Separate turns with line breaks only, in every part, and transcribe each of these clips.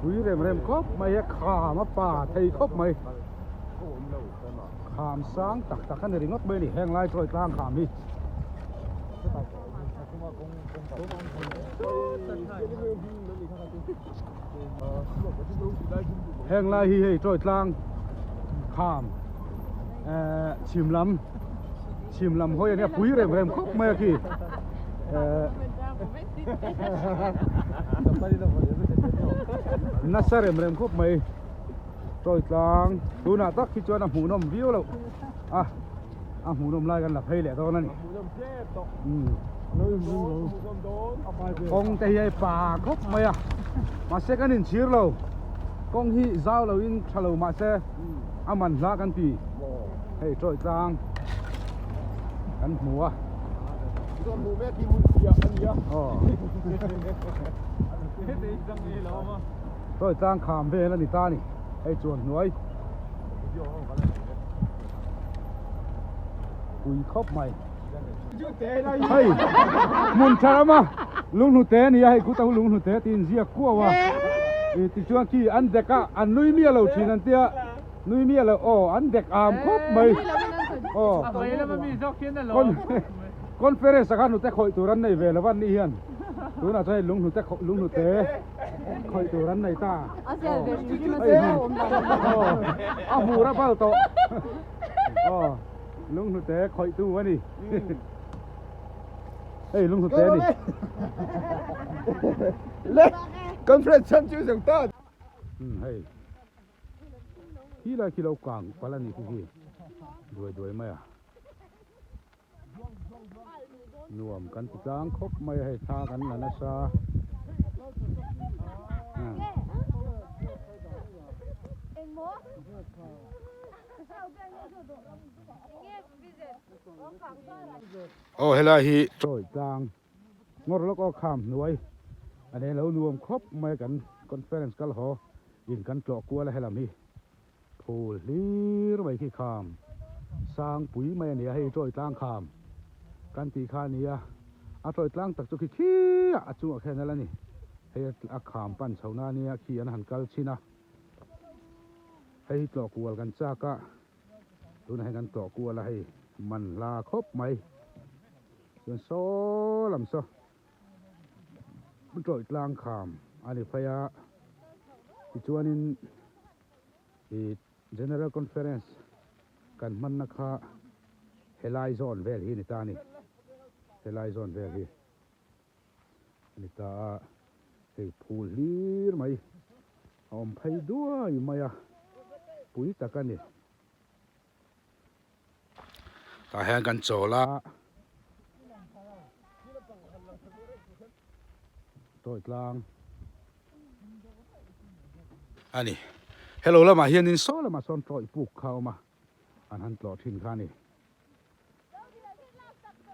Pui rem rem khawp mai a kham a pa thei khawp mai. Kham sang tak tak a ni ringawt mai a ni heng lai chawi tlang kham hi. Heng lai hi hei chawi tlang kham eh chhim lam chhim lam hawi a nia pui rem rem khawp mai a khi eh nasa rem rem khawp mai chawi tlang tunah tak hi chuan a hmuhnawm viau loh a a hmuhnawm lai kan la phei leh dawn a ni kawng te hi a pa khawp mai a mahse kan inchhir lo kawng hi zau lo in tha lo mahse a man hla kan ti hei chawi tlang kan hmu a chawi tlang kham vel a ni ta a ni hei chuan hnuai pui khawp mai hei hmun tha rama lunghnute a ni a hei khuta hu lunghnute tiin ziak kuau a ih tichuan khi an dek a an nui miah lo thin an tia nui miah lo aw an dek am khawp mai aw conference ah khan hnute khawih tur an nei ve lo va an nih hian tunah chuan hei lunghnute lunghnute khawih tur an nei ta aw a hmur a bal tawh aw lunghnute khawih tu a ni hei lunghnute a ni
le conference chhan chu zawng ta
hei khi lai khi lo kang pal a ni khi khi duai duai mai a Nuam kan ti tlang khawp mai a hei thla kan la nasa Aw helai hi chawi tlang ngawr lawk aw kham hnuai a nei lo nuam khawp mai a kan conference kal haw in kan tlawh kual a helam hi. Phul hlir mai khi kham sang pui mai a ni a, hei chawi tlang kham kan tih kha a ni a, a chawi tlang tak chu khi khi ah a chungah khian a la ni, hei a kham pan chho na a nia khi an han kal chhin a, hei hi tlawh kual kan chak a, tunah hian kan tlawh kual a hei man hla khawp mai chuan saw lam saw. Tawih tlang kham a ni phei a tichuanin ih General Conference kan hmanna kha helai zawn vel hi a ni ta a ni helai zawn vel hi a ni ta a hei phul hlir mai a awm phei duai mai a pui tak a ni. Tah hian kan chawl a. Tawi tlang a ni. Hello lamah hianin saw lamah sawn tawi puk kha a awm a, an han tlawh thin kha a ni.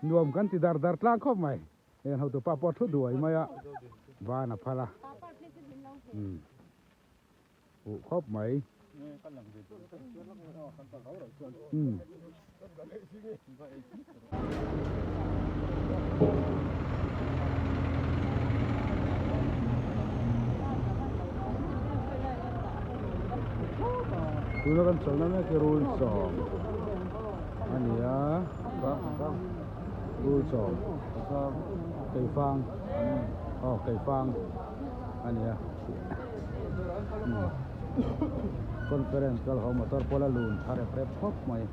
Nuam kan ti dar dar tlang khawp mai. Hei an hotupa pawh a thu duai mai a, van a phal a. Umm. Huh khawp mai. Umm. Tuna kan chawlhna mek hi rul chawm a ni a, rul chawm keifang aw keifang a ni a. Conference kal ho motor pawh la lun tha rep rep khawp mai.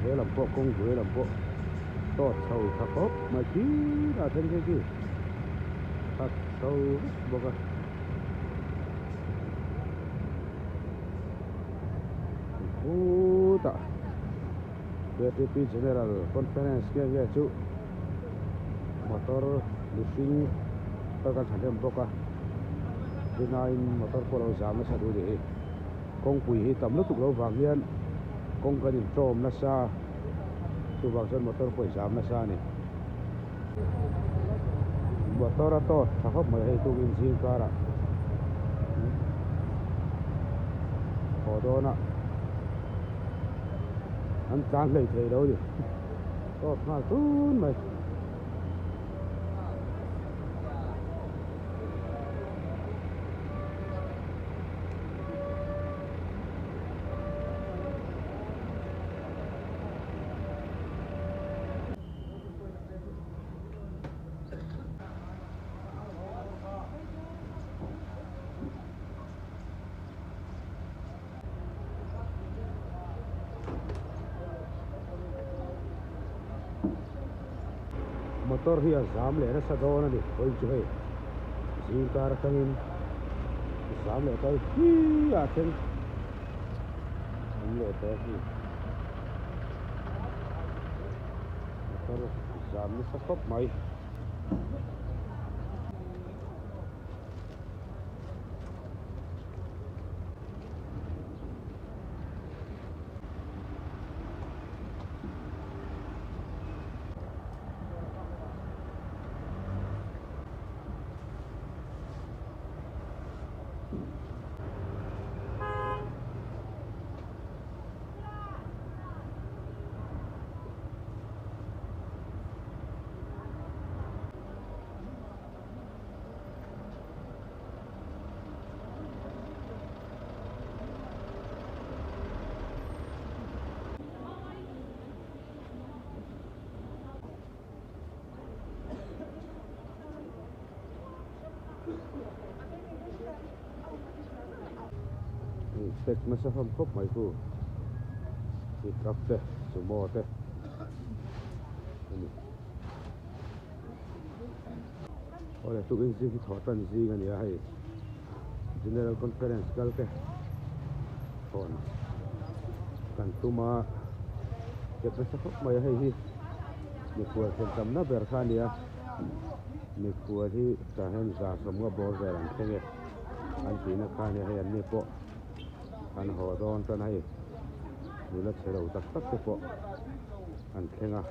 He lam pawh kawng buai lam pawh tawt chho tha khawp mai khirah then khi khi khat chho vek bawk a. Khutah. Ktp General Conference nge nge chu motor mihring kal kan thahnem bawk a chulaiin motor pawh a lo zam nasa duh a ni hi kawngpui hi tam lutuk lo vang hian kawng kan intawm nasa chuvang chuan motor pawh a zam nasa a ni motor a tawt tha khawp mai hei tukin zing karah haw dawn a. An tlan hlei thei lo a ni. Tawp nghal tun mai. Motor hi a zam leh nasa dawn a ni vawiin chu hei zing kar atangin zam leh kal hi ah thleng awm leh tawh a ni motor zam nasa khawp mai. Pack nasa hlawm khawp mai chu pick up te sumo te a ni. Awle tukin zing hi thawh tan zing a ni a hei General Conference kal te thawn kan tum a step nasa khawp mai a hei hi mikhual thlen tamna ber kha a ni a mikhual hi tah hian 150 bawr vel an thleng e an tihna kha a ni a hei an ni pawh an haw dawn tan a hei nula chhe lo tak tak te pawh an thleng a.